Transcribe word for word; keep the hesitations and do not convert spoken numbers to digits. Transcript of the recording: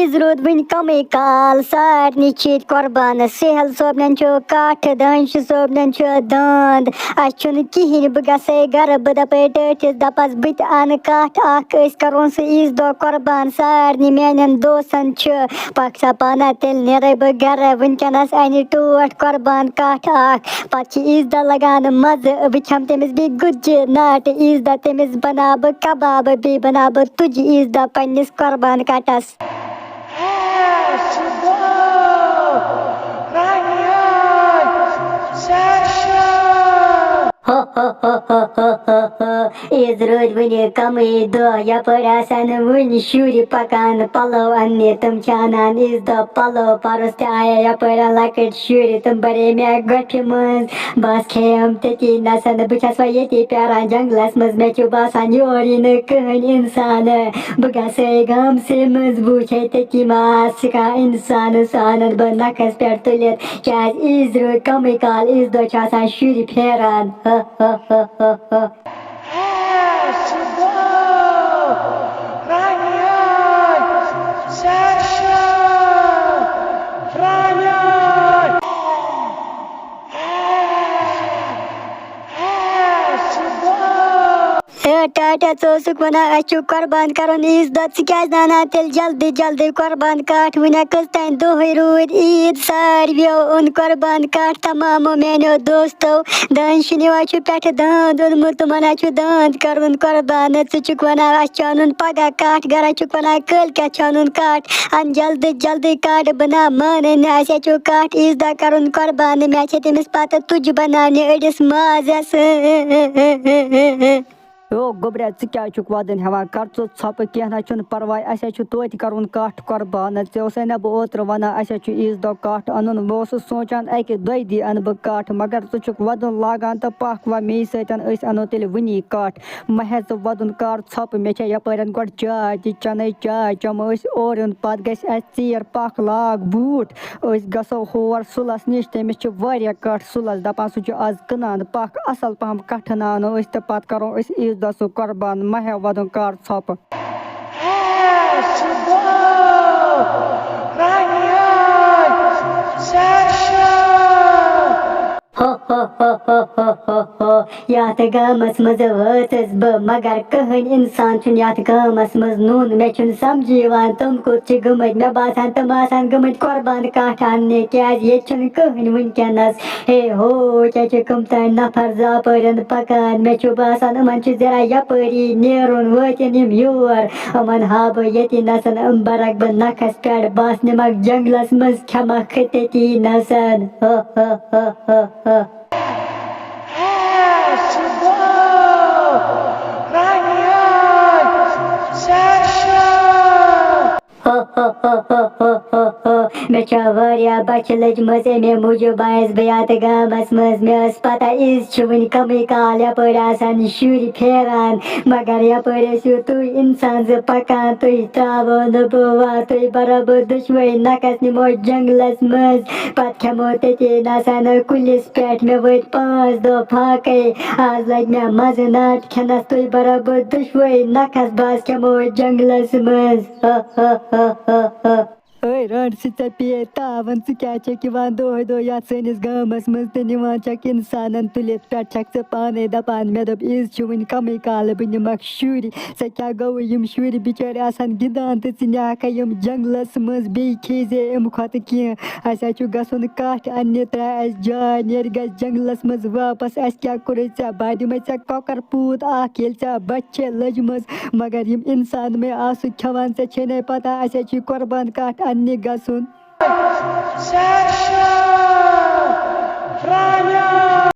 أسۍ روٗد وٕنہِ کمٕے کال، سارنٕے چھِ ییٚتہِ قۄربانَس۔ سہیل صٲبنٮ۪ن چھُ کَٹھ، دانش صٲبنٮ۪ن چھُ داند۔ اَسہِ چھُنہٕ کِہیٖنۍ۔ بہٕ گژھے گرٕ، بہٕ دَپے ٹٲٹھِس، دَپَس، بہٕ تہِ اَنہٕ کَٹھ اَکھ، أسۍ کَرون سُہ عیٖذ دۄہ قۄربان۔ سارنٕے میٛانٮ۪ن دوستَن چھُ۔ پَکھ سا پانہ، تیٚلہِ نیرَے بہٕ گرٕ۔ وٕنکٮ۪نَس اَنہِ ٹوٹھ قۄربان کَٹھ اَکھ۔ پَتہٕ چھِ عیٖذ دۄہ لَگان مَزٕ۔ بہٕ کھٮ۪مہٕ تٔمِس بیٚیہِ گُجہِ ناٹہٕ عیٖذ دۄہ، تٔمِس بَناو بہٕ کَبابہٕ، بیٚیہِ بَناو بہٕ تُجہِ عیٖذ دۄہ پنٛنِس قۄربان کَٹَس۔ عیٖذ روٗدۍ وٕنہِ کمٕے دۄہ، یپٲرۍ آسن وٕنہِ شُرۍ پکان پلو اننہِ، تِم چھِ انان عیٖذ دۄہ پلو۔ پرُس تہِ آیے یپٲرۍ لۄکٕٹۍ شُرۍ، تِم بریٚیہِ مےٚ گۄپھِ منٛز۔ بس کھیٚیَم تٔتی نَسَن، بہٕ چھَس وۄنۍ ییٚتی پیاران جنٛگلَس منٛز، مےٚ چھُ باسان یور یی نہٕ کٕہٕنۍ اِنسان۔ بہٕ گژھٕ گامسٕے منٛز، بہٕ وٕچھے تٔتی ما آسہِ کانٛہہ اِنسان، سُہ اَنَن بہٕ نَکھَس پٮ۪ٹھ تُلِتھ، کیٛازِ عیٖذ روٗدۍ کَمٕے کال، عیٖذ دۄہ چھِ آسان شُرۍ پھیران۔ ہے ٹاٹا، ژٕ اوسُکھ وَنان اَسہِ چھُ قۄربان کَرُن عیٖذ دۄہ، ژٕ کیٛازِ نہٕ اَنان تیٚلہِ جلدی جلدی قۄربان کَٹھ؟ وٕنہِ کٔژ تام دۄہٕے روٗدۍ عیٖد، ساروِیو اوٚن قۄربان کَٹھ، تمامو میٛانیو دوستو۔ دانشِنہِ حظ چھُ پٮ۪ٹھٕ داند اوٚنمُت، تِمَن حظ چھُ داند کَرُن قۄربان۔ ژٕ چھُکھ وَنان اَسہِ چھُ اَنُن پَگاہ کَٹھ، گَرا چھُکھ وَنان کٲلۍ کٮ۪تھ چھُ اَنُن کَٹھ۔ اَن جلدی جلدی کَڑ، بہٕ نہ مانَے نہٕ، اَسہِ حظ چھُ کَٹھ عیٖذ دۄہ کَرُن قۄربان، مےٚ چھِ تٔمِس پَتہٕ تُجہِ بَناونہِ أڑِس مازَس۔ او گوٚبریا، ژٕ کیٛازِ چھُکھ وَدُن ہٮ۪وان؟ کَر ژٕ ژھۄپہٕ، کینٛہہ نہ چھُنہٕ پَرواے، اَسہِ حظ چھُ توتہِ کَرُن کَٹھ قۄربان۔ ژےٚ اوسَے نہ بہٕ اوترٕ وَنان اَسہِ حظ چھُ عیٖذ دۄہ کَٹھ اَنُن، بہٕ اوسُس سونٛچان اَکہِ دۄیہِ دۄہہِ اَنہٕ بہٕ کَٹھ، مگر ژٕ چھُکھ وَدُن لاگان تہٕ پَکھ وۄنۍ مے سۭتۍ، أسۍ اَنو تیٚلہِ وٕنی کَٹھ۔ مہ ہےٚ ژٕ وَدُن، کَر ژھۄپہٕ، مےٚ چھےٚ یَپٲرٮ۪ن گۄڈٕ چاے تہِ چَنَے، چاے چٮ۪مو أسۍ اورٕ یُن، پَتہٕ گژھِ اَسہِ ژیر، پَکھ لاگ بوٗٹھ، أسۍ گژھو ہور سُلَس نِش، تٔمِس چھِ واریاہ کَٹھ سُلَس، دَپان سُہ چھُ آز کٕنان، پَکھ اَصٕل پَہَم کَٹھَن اَنو أسۍ تہٕ پَتہٕ کَرو أسۍ عیٖذ دۄہ سُہ قۄربان، مہ ہےٚ وَدُن، کَر ژھۄپہٕ۔ ہو، ہو، ہو، ہو، ہو، ہو۔ یَتھ گامَس منٛز وٲژٕس بہٕ، مگر کٕہٕنۍ اِنسان چھُنہٕ یَتھ گامَس منٛز نوٚن۔ مےٚ چھُنہٕ سَمجھی یِوان، تِم کوٚت چھِ گٔمٕتۍ۔ مےٚ باسان، تِم آسَن گٔمٕتۍ قۄربان کَٹھ اَننہِ، کیٛازِ ییٚتہِ چھُنہٕ کٕہٕنۍ وٕنکیٚنَس۔ ہے ہو، کیٛاہ چھِ کٕم تام نفر زٕ اَپٲرٮ۪ن پَکان؟ مےٚ چھُ باسان، یِمَن چھُ ذرا یَپٲری نیرُن، وٲتِن یِم یور۔ یِمَن ہاوٕ بہٕ ییٚتی نَسَن، یِم بَرَکھ بہٕ نَکھَس پٮ۪ٹھ، بَس نِمَکھ جنٛگلَس منٛز، کھٮ۪مَکھ تٔتی نَسَن۔ ہہ، ہہ، ہہ، ہہ، ہہ۔ مےٚ چھےٚ واریاہ بۄچھِ لٔجمٕژ، اَمے موٗجوٗب آیَس بہٕ یَتھ گامَس منٛز۔ مےٚ ٲس پَتہ، عیٖذ چھِ وٕنہِ کَمٕے کال، یَپٲرۍ آسَن شُرۍ پھیران، مگر یَپٲرۍ ٲسِو تُہۍ اِنسان زٕ پَکان، تُہۍ ترٛاوو نہٕ بہٕ وَتھ، تُہۍ بَرو بہٕ دُشوَے نَکھَس، نِمو جنٛگلَس منٛز، پَتہٕ کھٮ۪مو تٔتی نَسَن کُلِس پٮ۪ٹھ۔ مےٚ وٲتۍ پانٛژھ دۄہ فاقَے، آز لَگہِ مےٚ مَزٕ ناٹہِ کھٮ۪نَس، تُہۍ بَرو بہٕ دُشوَے نَکھَس، بہٕ آز کھٮ۪مو جنٛگلَس منٛز۔ اے رانٛڈ، ژٕ ژےٚ پیٚیے تاوَن، ژٕ کیٛازِ چھَکھ یِوان دۄہَے دۄہَے یَتھ سٲنِس گامَس منٛز تہٕ نِوان چھَکھ اِنسانَن تُلِتھ؟ پٮ۪ٹھ چھَکھ ژٕ پانَے دَپان، مےٚ دوٚپ، عیٖذ چھِ وٕنہِ کَمٕے کالہٕ، بہٕ نِمَکھ شُرۍ۔ ژےٚ کیٛاہ گوٚوُے؟ یِم شُرۍ بِچٲرۍ آسَن گِنٛدان تہٕ ژٕ نِہَکھ یِم جنٛگلَس منٛز، بیٚیہِ کھیٚیہِ زِ اَمہِ کھۄتہٕ کینٛہہ۔ اَسہِ حظ چھُ گژھُن کَٹھ اَننہِ، ترٛاو اَسہِ جاے، نیرِ گژھِ جنٛگلَس منٛز واپَس۔ اَسہِ کیٛاہ کوٚرُے ژےٚ؟ بہٕ دِمَے ژےٚ کۄکَر پوٗت اَکھ، ییٚلہِ ژےٚ بۄچھِ چھے لٔجمٕژ۔ مگر یِم اِنسان مےٚ آسہٕ کھٮ۪وان، ژےٚ چھے نے پَتہ، اَسہِ حظ چھِ قۄربان کَٹھ اَننہِ گژھُن۔